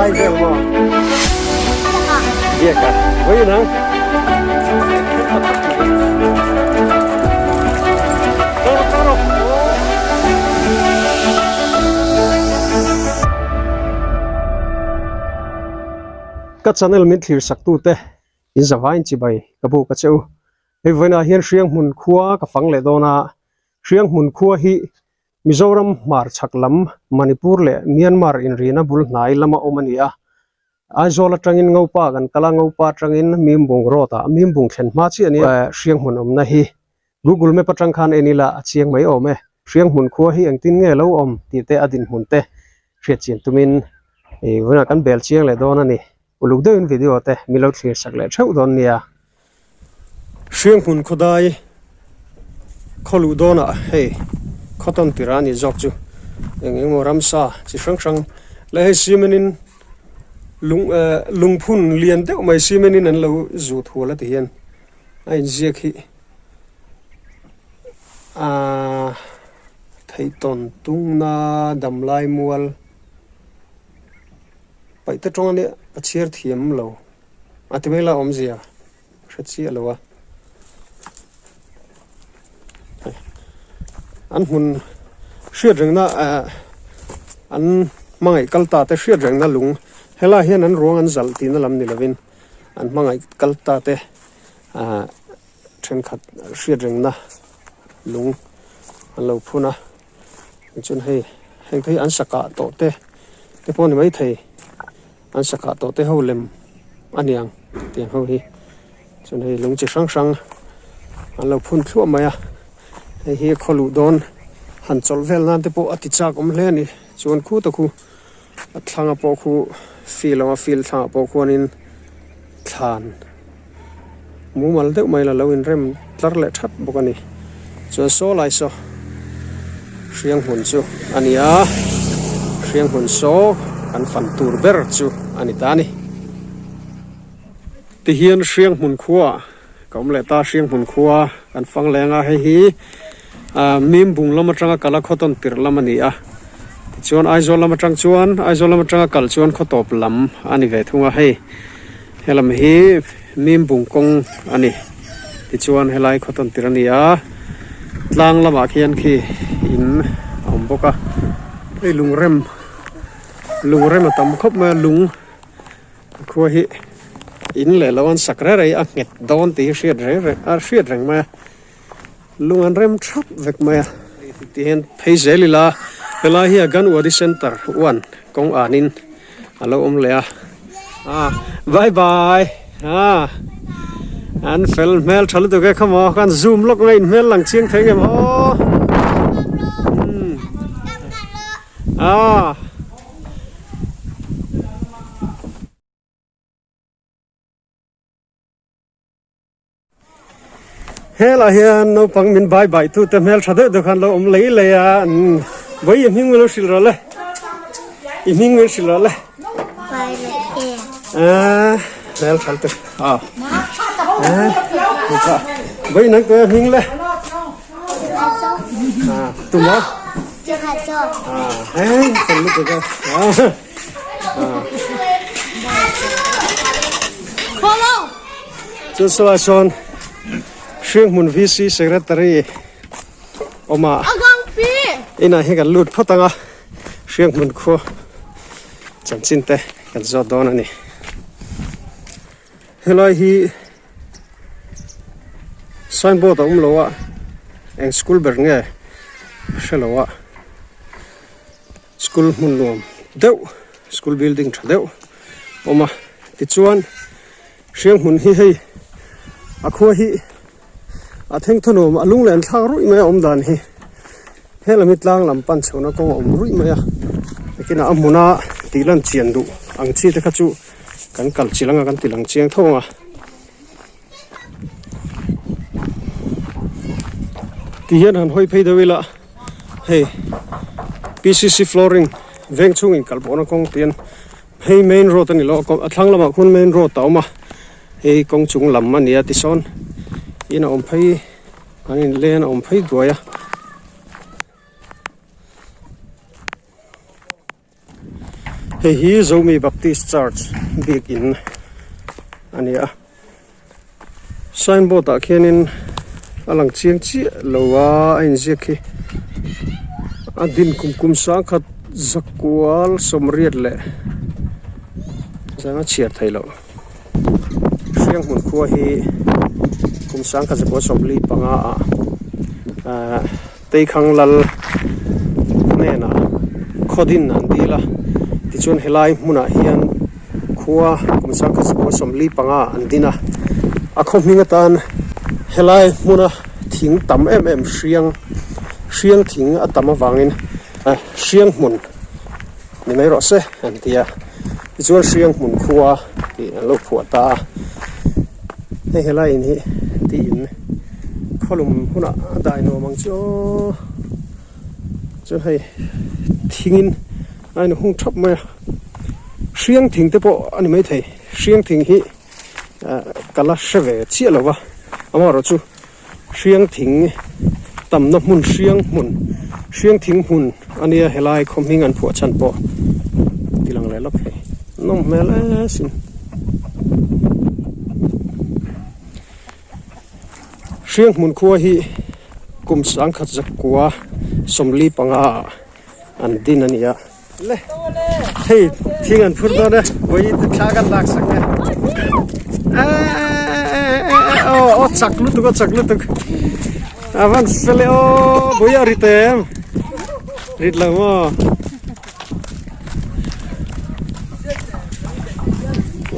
Lai vel maw? Biaka, vawi nang. Ka channel min thlir sak tu te in zavain chibai ka buk a che u. Hei vawiinah hian Hrianghmun khua ka fang leh dawn a, Hrianghmun khua hi Mizoram hmarchhak lam Manipur leh Myanmar inrina bul hnai lama awm a ni a. Aizawl atangin Ngopa kan kal a, Ngopa atangin Mimbung road ah Mimbung thlen hma chiah a ni a. Hrianghmun awmna hi Google Map atang khan en ila a chiang mai awm e. Hrianghmun khua hi engtin nge lo awm tih te a dinhmun te hriatchian tumin vawiinah kan bel chiang leh dawn a ni. Uluk deuhin video te min lo thlir sak leh theuh dawn nia. Hrianghmun khawdai khaw luh dawnah hei cotton tir a ni zawk chu eng eng emaw ramsa chi hrang hrang leh hei cement in lung eh lungphun lian deuh mai cement in an lo zut hual a ti hian a inziak hi ahh theihtawn tungna damlai mual. Paih te tawng a nia a chhiar thiam lo a ti mai la awmzia hre chiah lo a an hmun hriat rengna eh an hmangaih kal ta te hriat rengna lung helai hian an ruang an zalh tihna lam ni lovin an hmangaih kal ta te ah thenkhat hriat rengna lung an lo phun a. Chuan hei heng te hi an sakah tawh te te pawh a ni maithei an sakah tawh te ho lem a niang tiang ho hi chuan hei lung chi hrang hrang an lo phun thluah mai a hei hi khaw luh dawn han chawlh vel nan te pawh a ti chak awm hle a ni chuan khu ta khu a thlanga pawh khu field anga field thlangah pawh khuanin thlan. Mumal deuh mai la lo inrem tlar leh thap bawk a ni. Chuan saw lai saw hrianghmun chu a ni a, hrianghmun saw kan fan tur ber chu a ni ta a ni. Tihian hrianghmun khua ka awm leh ta, hrianghmun khua kan fang leng a, hei hi ah Mimbung lam atanga kal a Khawtawn tirh lam a ni a, tichuan Aizawl lam atang chuan Aizawl lam atanga kal chuan Khawtawp lam a ni ve thung a hei. Helam hi Mimbung kawng a ni tichuan helai khaw tawn tir a ni a tlang lamah khian khi in a awm bawk a hei lungrem lungrem a tam khawp mai a lung khua hi in leh lo an sak reng reng hi a nghet dawn tih hi hriat reng reng a hriat reng mai a lung an rem thap vek mai a tihian phei zel ila helai hi Aganwadi center one kawng anin a lo awm leh a ah bye bye ah an fel hmel tha lutuk e khawmaw khan zoom lawk mai in hmel lang chiang thei ngem aw ah. Helai hian naupang min bai bai tu te hmel tha deuh deuh khan lo awm lei lei a vawi i hming min lo hrilh rawh le i hming min hrilh rawh le ah hmel tha lutuk ah vawi nang te hming le ah tuma ah hei fel lutuk a ah. Chu saw sawn Hringhmun VC Secretary awm a inah hian kan lut phawt ang a Hringhmun khua chanchin te kan zawt dawn a ni helai hi signboard a awm lo a eng school ber nge hrelo a. School hmun nuam deuh school building tha deuh awm a tichuan hrianghmun hi hei a khua hi a thengthaw nuam a lung len thlak ruih mai a awm dan hi helam hi tlang lam pan chhohna kawng a awm ruih mai a nakinah a hmuna tih lan chian duh ang chi te kha chu kan kal chilh anga kan ti lang chiang tho ang a. Tihian han hawi phei deuh ila hei P_C_C flooring veng chhung in kal pawhna kawng tian hei main road a ni lo a thlang lamah khuan main road a awm a hei kawng chung lam a ni a tisawn in a awm phei an in len a awm phei duai a. Hei hi Zomi Baptist Church biakin a ni a. Signboard ah khianin a lang chiang chiah lo a a inziak hi a din kum kum sangkhat zakual sawmriat leh zanga chhiar theih loh Hrianghmun khua hi kum sangkhat zakual sawmli panga ah ahh. Teikhang lal hnenah khawdin an dil a, tichuan helai hmunah hian khua kum sangkhat zakua 45 an din a, a khaw hming atan helai hmuna thing tam em em hriang hriang thing a tam avangin hriang hmun ni mai rawh se an ti a, tichuan hriang hmun khua tih an lo phuah ta a, hei helai in hi tiin. Khawlum hunah a dai nuam ang chu aw chuan hei thingin a in hung thap mai a hriang thing te pawh a ni maithei hriang thing hi ah ka la hre ve chiah lo va amaherawh chu hriang thing tamna hmun hriang hmun hriang thing hmun a nia helai khaw hming an phuah chhan pawh ti lang leh lawk thei nawm hmel e sin. Hrianghmun khua hi kum sangkhat zakua 45 ah an din a ni a. Le hei thing an phur dawn e vawi te thla kan lak sak e aw aw chak lutuk a chak lutuk a van sele aw vawi a rit em rit lo maw.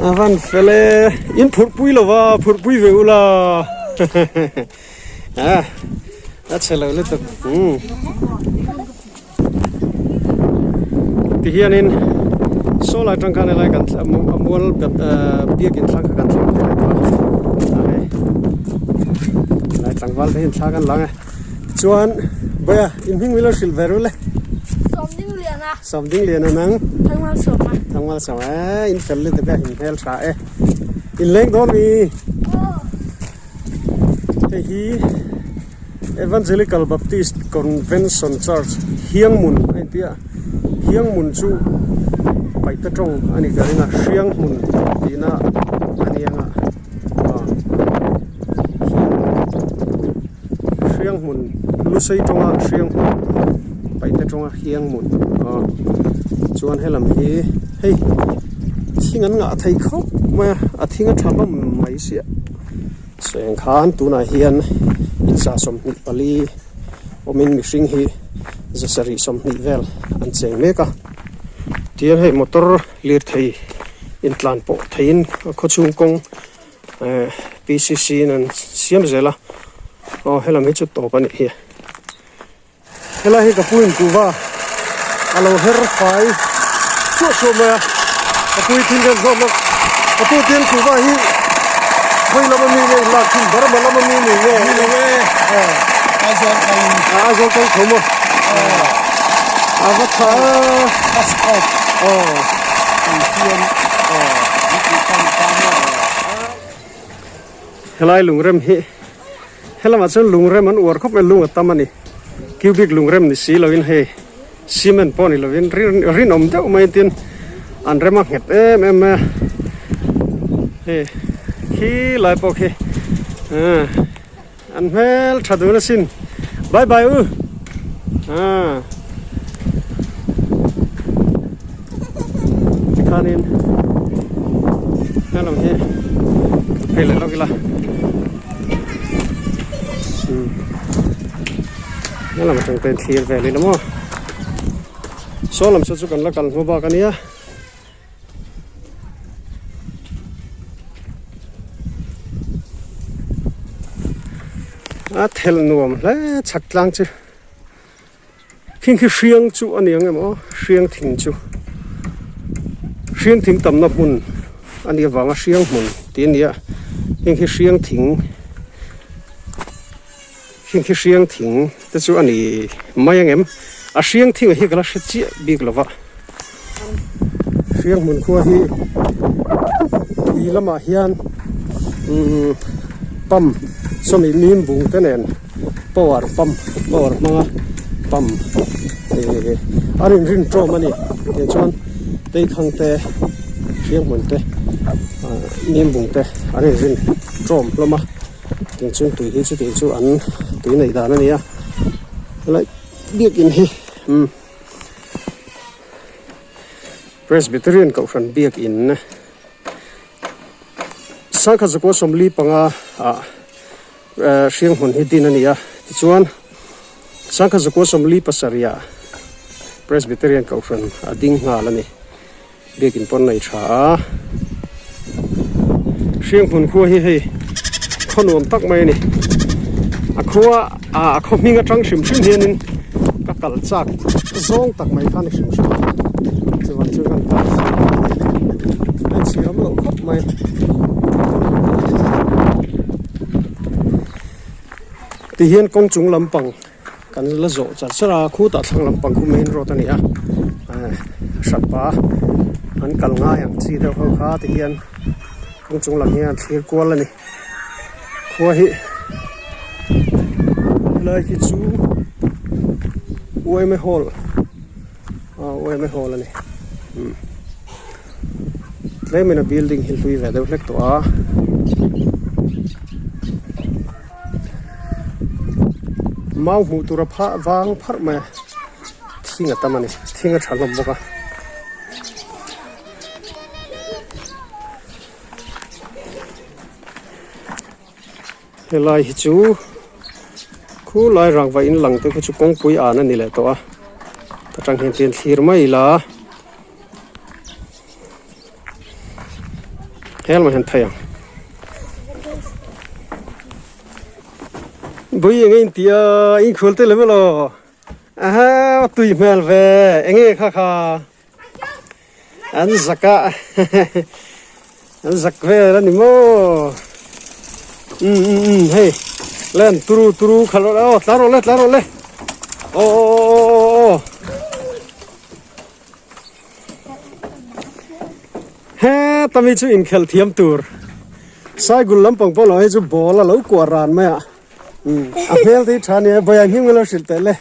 A van fel e in phurh pui lo va phurh pui ve ula a a chhe lo lutuk umm ti hianin saw lai tang khan helai kan a mual biakin thlang kha kan thleng thei lo a hei helai tlangval te hian thla kan lang e. Chuan Bawia in hming milo hrilh ve rul e. Sawmding lian a. Sawmding lian a nang. Thangmal sawm a. Thangmal sawm e in fel lutuk e in hmel tha e. In leng dawn mi. Hei hi Evangelical Baptist Convention Church Hiangmun a inti a. Hiangmun chu paihte tawng a ni ka ring a Hrianghmun tihna a ni ang a. Hriang hmun lusei tawnga hriang hmun paihte tawnga hiang hmun aw chuan helam hi hei thing an ngah thei khawp mai a a thing a tha hlawm mai sia seng khan tunah hian insa 24 awmin mihring hi 720 vel an cheng mek a tihian hei motor. Lirthei intlan pawh theiin a khawchhung kawng eh P C C in an siam zel a aw helam hi chu tawp a nih hi helai hi ka pu in kuhva a lo her fai suah suah mai a ka pu hi thil vel zawk bawk ka pu tin kuhva hi khawi lama mi nge in lak thin Burma lama mi ni nge ni lo e Aizawl kal in Aizawl kal tho maw a va tha passport aw kan siam aw ni tih kha ni ta maw. Helai lungrem hi helamah chuan lungrem an uar khawp mai lung a tam a ni cubic lungrem ni si loin hei cement pawh ni lovin rinawm deuh mai tin an rem a nghet em em mai a hei khi lai pawh khi An hmel tha dun asin. Bye bye u. Ah. Tikhanin helam hi phei leh lawk ila. Hmm. Helam atang ten thlir vel ila maw. Saw lam saw chu kan la kal hma bak ania. A thelh nuam hle chhak tlang chu khing khi hriang chu a ni ang em aw hriang thing chu hriang thing tamna hmun a nih avanga hriang hmun tih a ni a heng khi hriang thing heng khi hriang thing te chu a ni mai ang em a hriang thing hi ka la hre chiah bik lo va. Hriang hmun khua hi tui lamah hian umm pump sawmi mim bung te nen power pump power hmanga pump ihh a rin rin tawm a ni tih chuan. Teikhang te, Hrianghmun te, Nimbung te an inrin ṭawm hlawm a, tiang chuan tui hi chutiang chu an tui neih dan a ni a, helai biakin hi umm Presbyterian kohhran biakin Sangkhat zakua 45 ah Hrianghmun hi din a ni a, tichuan Sangkhat zakua 47 ah Presbyterian Kohhran a ding nghal a ni. Biakin pawn nei tha a. Hrianghmun khua hi hei khaw nuam tak mai a ni. A khua ah a khaw hming atang hrim hrim hianin ka kal chak zawng tak mai kha a ni hrim hrim a. Chuvang chu kan kal a inchhiram loh khawp mai. Tihian kawng chung lampang kan la zawh char char a khutah thlang lampang khu main road a ni a eh hranpa an kal ngai ang chi deuh ho kha tihian kawng chung lam hian an thlir kual a ni khua hi helai hi chu U_M_A hall ah U_M_A hall a ni umm. Tlemin a building hi hlui ve deuh hlek tawh a. Mau hmuh tur a phah vang pharh mai a, thing a tam a ni, thing a tha hlawm bawk a. Helai hi chu khulai rangva in lang te khu chu kawngpui an a ni leh tawh a atang hian tian thlir mai ila helmah hian phei ang bui eng a inti a inkhul te lem elaw aha tui hmel ve enge kha kha. An zak a an zak vel a ni maw um um um hei len turu turu khalh rawh le aw tlar rawh le tlar rawh le aw aw aw aw aw heta mi chu inkhelh thiam tur saigul lampang pawh lo hei chu ball a lo kuah ran mai a. A hmel te hi tha nia Bawia hming lo hrilh teh le.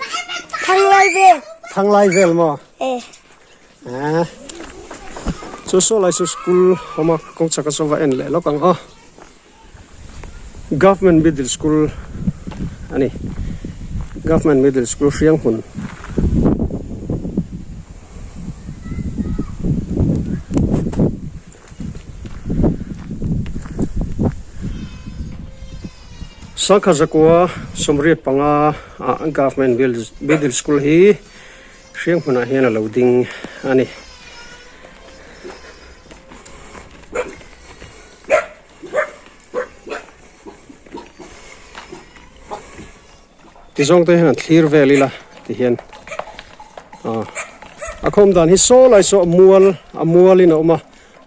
Thanglai vel. Thanglai vel maw? Eh. Ah. Chu saw lai chu school awm a kawng chhaka saw va en leh lawk ang aw. Government Middle School a ni. Government Middle School Hrianghmun. Sangkhat zakua 85 ah Government Middle School hi hriang hmunah hian a lo ding a ni. Tizawng te hian an thlir vel ila ti hian ah a khawm dan hi saw lai saw a mual a mual in a awm a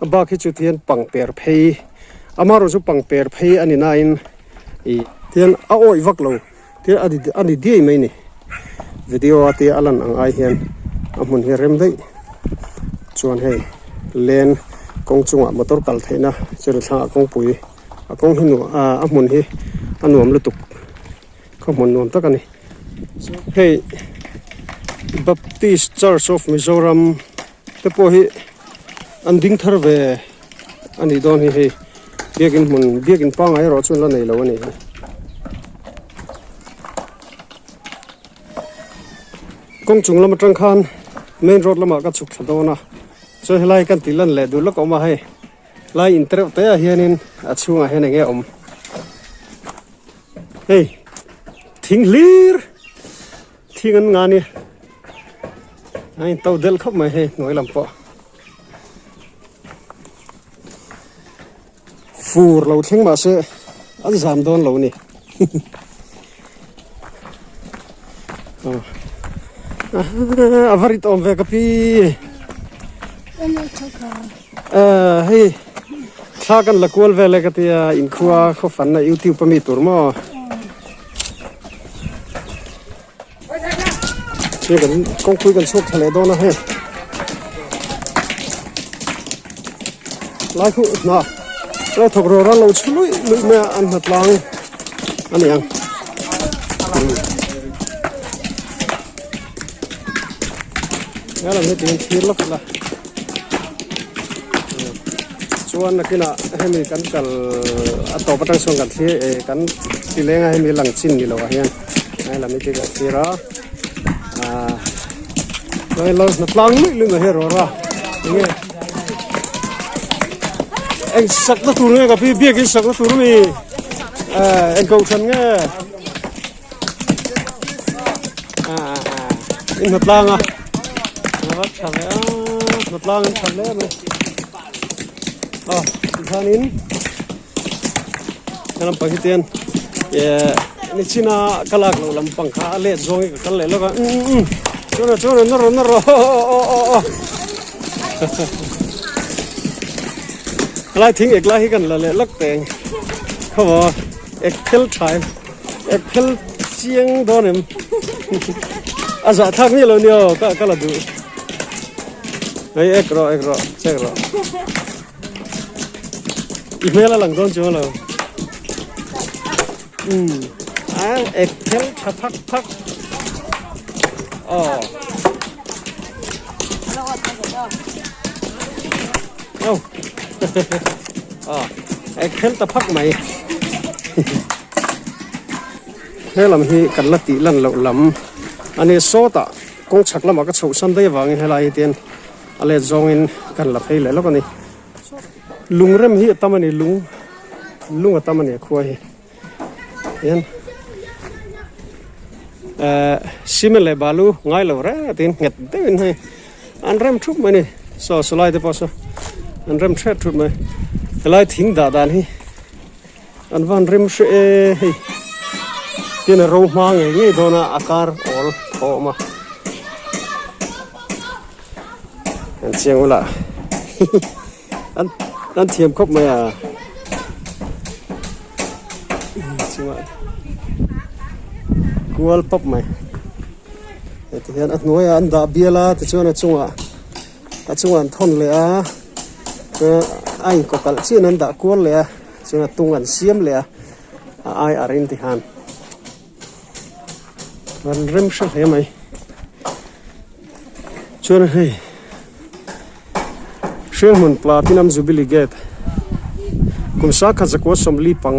a bak hi chu ti hian pangper phei amaherawh chu pangper phei a ni nain ih tihian a awih vak lo tihian a a ni diai mai a ni video a tia a lan ang ai hian a hmun hi a rem daih chuan hei len kawng chungah motor kal theihna chu thlangah kawngpui a kawng hi nuam ah a hmun hi a nuam lutuk. Khaw hmun nuam tak a ni. Hei Baptist Church of Mizoram te pawh hi an ding thar ve a nih dawn hi hei biakin hmun biakin pangngai erawh chuan la nei lo a nih hi. Kawng chung lam atang khan main road lamah ka chhuk thla dawn a chuan helai kan tih lan leh duh lawk a awm a hei lai in tereuh te ah hianin a chhungah hian eng nge awm. Hei thing hlir thing an nga nia a in to delh khawp mai hei hnuai lam pawh fur lo thleng mah se an zam dawn lo a ni a va rit awm ve ka pi hei. Thla kan la kual vel e ka tia inkhua khaw fanna youtube a mi tur maw hei kan kawngpui kan chhuak thla leh dawn a hei lai khu hna lo thawk rawh ral lo chhu luih luih mai a an hna tlang a ni ang he lam hi tiin thlir lawk ila. Chuan nakinah hemi kan kal a tawp atang sawn kan thlir eh kan ti leng a hemi lang chin ni loah hian hei lam hi te kan thlir a ah chuan lo hna tlang luih luih mai hi a rawr a enge eng sakna tur nge ka pi biakin sakna tur ami eh eng kohhran nge. In hnatlang a a tha ve a hnatlang an tha hle mai a tikhanin he lampang hi te eh nichina ka lak loh lampang kha a let zawng hi ka kal leh lawk a umm chuan chuan na rawh na rawh aw aw aw aw helai thing ek lai hi kan la leh lawk teng khaw Ek phel tha em ek phel chiang dawn em a zah thlak miah lo nia aw ka ka la duh hei ek rawh ek rawh check rawh i hmel a lang dawn chuang lo um a ek phel tha phak phak aw aw Aw ek phel ta phak mai he lam hi kan la tih lan loh lam a ni sawtah kawng chhak lamah ka chhoh san daih avangin helai hi tian a let zawngin kan la phei leh lawk a ni lung rem hi a tam a ni lung lung a tam a ni a khua hi hian eh cement leh balu ngai lo reng a tiin nghet deuhin hei an rem thup mai a ni saw sawlai te pawh saw an rem thret thup mai helai thing dah dan hi an van rem hreh e hei tin a ro hma ngei ngei dawn a a kar awl a awm a an chiang ula an an thiam khawp mai a chungah kual pawp mai heti hian a hnuaiah an dah bial a tichuan a chungah a chungah an thawn leh a a inkawkalh chian an dah kual leh a chuan a tung an siam leh a a ai ar in ti han an rem hre hle mai chuan hei Hrianghmun Platinum Jubilee Gate kum sakhat zakua 45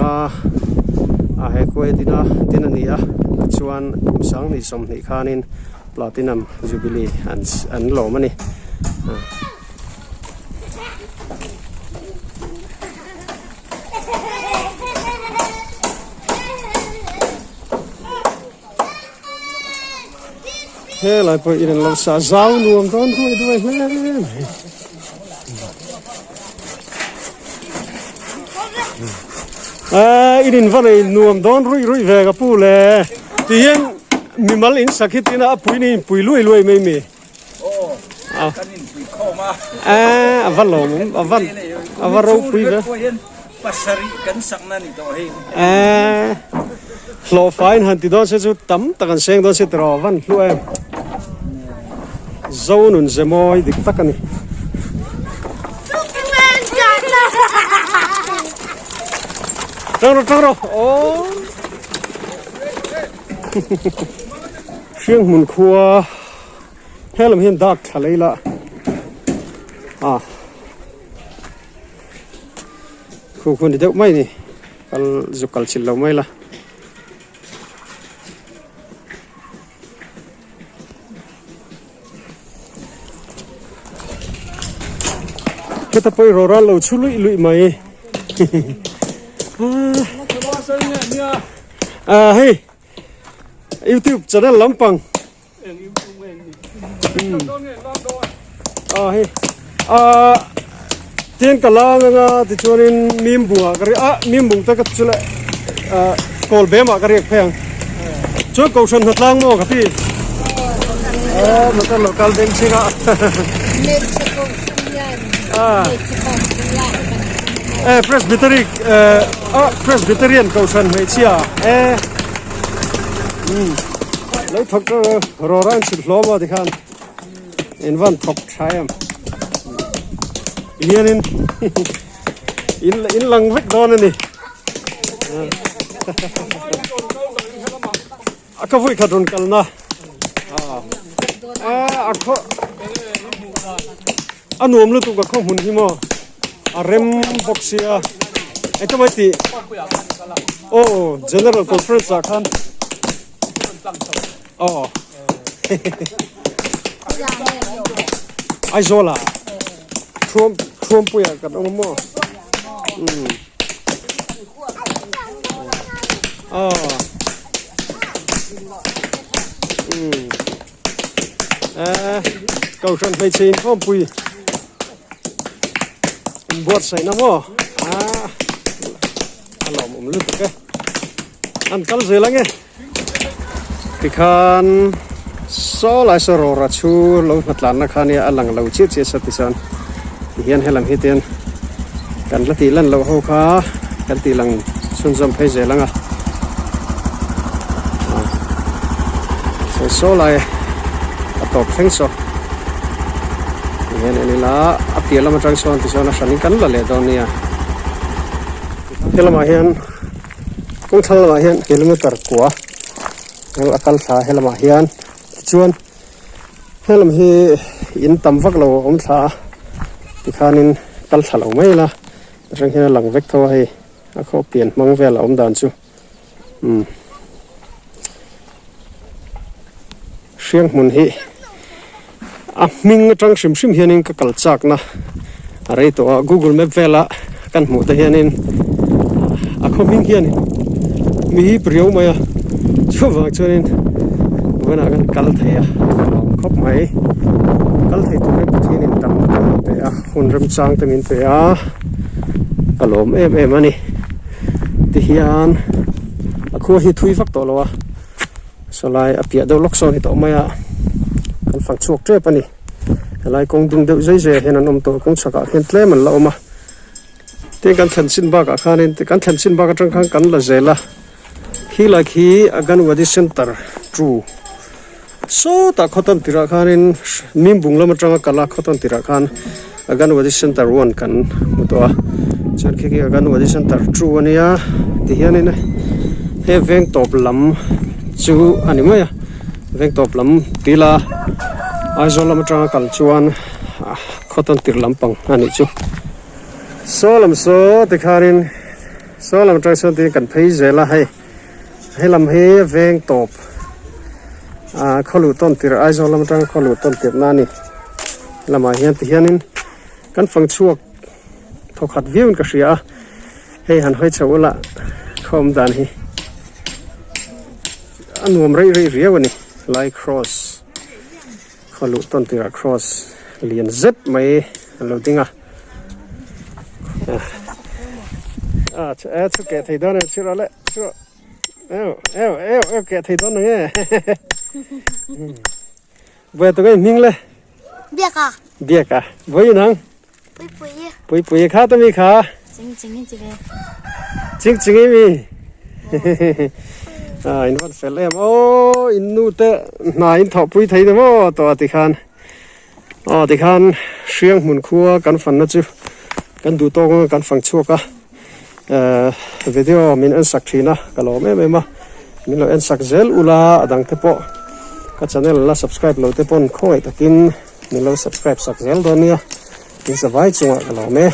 a he khua hi din a din a ni a tichuan kum 2020 khanin Platinum Jubilee an an lawm a ni. Helai pawh in an lo sa zau nuam dawn duai duai hle mai. A in in va nei nuam dawn ruih ruih ve ka pu le ti hian mimal in sak hi tina a pui ni in pui luai luai mai mi. Kan in pui khawm a. A a va lawm a va a va ropui ve. Pasarih kan sakna ni tawh hei. A hlawh fai in han ti dawn se chu tam tak an seng dawn se tiraw van hlu em. Zo nun ze mawi dik tak a ni. Tang rawh tang rawh aw. Hrianghmun khua. He lam hian dak thla lei la a khu khu ni deuh mai ni kal zuk kal chilh lo mai la. Heta pawh i rawra lo chhu luih luih mai a hei youtube channel lampang. A hei a tin ka lang anga tichuanin mim bungah ka riak a mim bung te ka chu leh ah kawl bemah ka riak phei ang chuan kohhran hnatlang maw ka ti a motor lo kal beng chhing a e presbytery a presbyterian kohhran hmeichhia e. Lo thawk rawra in chhut hlawm a tikhan in van thawk tha em hianin in in lang vek dawn a ni a ka vui khat rawn kalna a a khaw a nuam lutuk a khaw hmun hi maw. A rem bawk sia engte mai tih aw general conference ah khan aw Aizawl ah thuam thuampuiah kan awm a maw umm aw umm eh kohhran hmeichhe inkhawmpui. Buatsaihna maw ah a lawmawm lutuk e an kal zel ange tikhan saw lai saw rawra chu lo hnatlanna kha nia a lang lo chiah chiah sa tichuan tihian helam hi tian kan la tih lan loh ho kha kan tih lang chhunzawm phei zel anga saw saw lai a tawp thleng saw tihian en ila a piah lam atang sawn tichuan a hranin kan la leh dawn nia helamah hian kawng thlang lamah hian kilometer kua a kal thla helamah hian tichuan helam hi in tam vak lo a awm thla a tikhanin kal thla lo mai ila atang hian a lang vek tho a hei a khaw pian hmang vel a awm dan chu umm hriang hmun hi a hming atang hrim hrim hianin ka kal chakna a rei tawh a google map vela kan hmuh te hianin a khaw hming hianin mi hip riau mai a chuvang chuanin vawiinah kan kal thei a ka lawm khawp mai kal thei turin Pathianin tam tak min pe a hun remchang te min pe a ka lawm em em a ni tihian a khua hi thui vak tawh lo a sawlai a piah deuh lawk sawn hi tawh mai a kan fang chhuak tep a ni. Helai kawng dung deuh zai zaiah hian an awm tawh a kawng chhakah hian tlem an la awm a tin kan thlen chin bakah khanin kan thlen chin bak atang khan kan la zel a khilai khi Anganwadi center two sawtah khawtawn tirah khanin Mimbung lam atanga kal a khawtawn tirah khan Anganwadi center one kan hmu tawh a chuan khi khi Anganwadi center two ania tihianin he veng tawp lam chu a ni mai a. Veng tawp lam tila Aizawl lam atanga kal chuan khaw tir lampang a nih chu. Saw lam saw tikhanin saw lam atang sawn tiin kan phei zel a hei helam hi veng tawp ah khaw luh tawn tirh Aizawl lam atanga khaw luh tawn tirh na a ni lamah hian tihianin kan fang chhuak thawkhat viau in ka hria a hei han hawi chho ula khaw awm dan hi. A nuam rei rei riau a ni lai cross khaw luh tawn tirah cross lian zet mai a lo ding a ah eh chu keh thei dawn e chu rawh le chu eu eu eu eu keh thei dawn ang e vawi a tunge hming le biaka biaka vawi inang Pui pui. Pui pui kha ta mi kha. Ching ching chi ve. Ching ching i mi. Ah in van fel em o in nu te hna in thawh pui thei ni maw to a ti khan. Aw ti khan hriang hmun khua kan fan na chu kan duh tawk anga kan fang chhuak a. Eh video min en sak thin a ka lawm em em a. Min lo en sak zel ula a dang te pawh ka channel la subscribe lo te pawn khawngaih takin. Min lo subscribe sak zel dawn nia, in zavai chungah ka lawm e.